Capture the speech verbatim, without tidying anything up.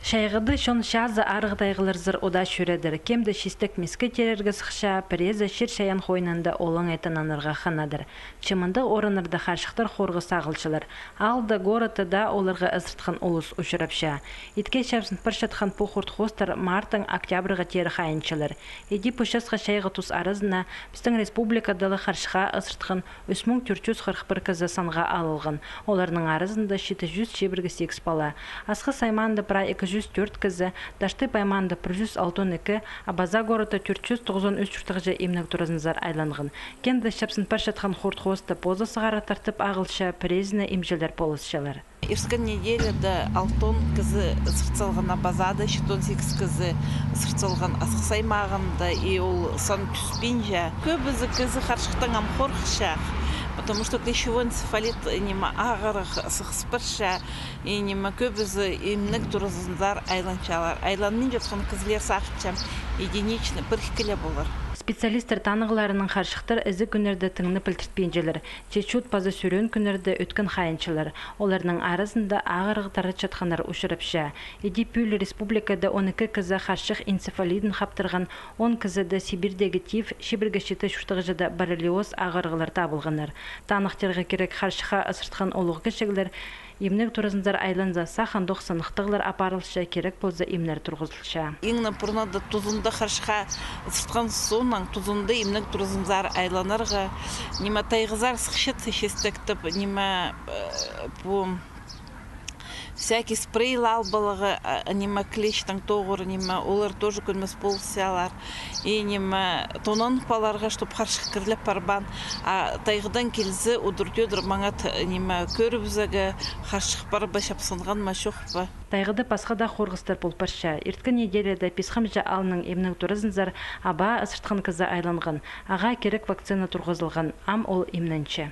Чайғыда чон чазы арығ тайғаларзар удаа чӧредір. Кем-де чистек-миске тирерге сыхча, пірезі чир-чайаан хойнында олаңай тынанарға хынадыр. Че мындағ орыннарда харчыхтар хорғы сағылчалар. Аалда, городта даа оларға ызыртхан улус учурапча. Итке чапсынып парчатхан пу хурт-хоостар мартаң октябрьға теер хайынчалар. Иди пу часха чайғы тус аразына пістің республикада ла харчыхха ызыртхан ӱс муң тӧрт чӱс хырых пір кізі санға алылған. Оларның аразында читі чӱс чибіргі сигіс пала. Асхыс аймаанда прай ікі чӱс тӧрт кізі, Таштып аймаанда пір чӱс алтон ікі, а Абаза городта тӧрт чӱс тоғызон ӱс чуртағҷы имнег туразынзар айланған. Кем-де чапсынып парчатхан хурт-хоосты позы сығара тартып ағылча, пірезіне имҷілер полысчалар. Ирткен неделяда алтон кізі ызырт салған Абазада, читон сигіс кізі ызырт салған Асхыс аймағында, и ол сан тӱспинче. Кӧбізі кізі харчыхтаң ам хорыхча, потому что клещевой энцефалит, ниме, ағырығ сығыс парча, и, ниме, кӧбізі имнег туразынзар айланчалар. Айланминчатхан кізілер, сағынчам, единичный, пір-ікі ле полар. Специалистер танығларынаң, харчыхтар ізіг кӱннерде тың на пілдіртпинчелер. Че чут паза сӱрен кӱннерде ӧткін хайынчалар. Оларның аразында ағырығ таратчатханнар учурапча. Иди пӱӱл республикада он ікі кізі харчых энцефалидін хаптырған, он кізіде Сибирьдегі тиф, чибіргі читі чуртағҷыда боррелиоз ағырығлар табылғаннар. Таныхтирға кирек, харчыхха ызыртхан улуғ кічіглер имнег туразынзар айланза, сах андох сыныхтығлар апарылча, кирек полза, имнер турғызылча. Иң не пурнада тузында харчыхха ызыртхан соонаң, тузында имнег туразынзар айланарға, ниме, тайғазар сыхчатса чистектеп, ниме, э, пу всякий спрей алып аларға, а, ниме, клещтең тоғыр, ниме, олар тоже кӧмес полысчалар. И, ниме, тонанып аларға, чтоб харчых кірлеп парбаан. А тайғадаң килзе, удур-тӧдір маңат, ниме, кӧрібізерге, харчых пар ба, чапсынған ма, чох па. Тайғада пасха даа хорғыстар пол парча. Ирткен неделяда Писхамҷы аалның имнег туразынзар абаа ызыртхан кізі айланған. Ағаа кирек вакцина турғызылған, ам ол имненче.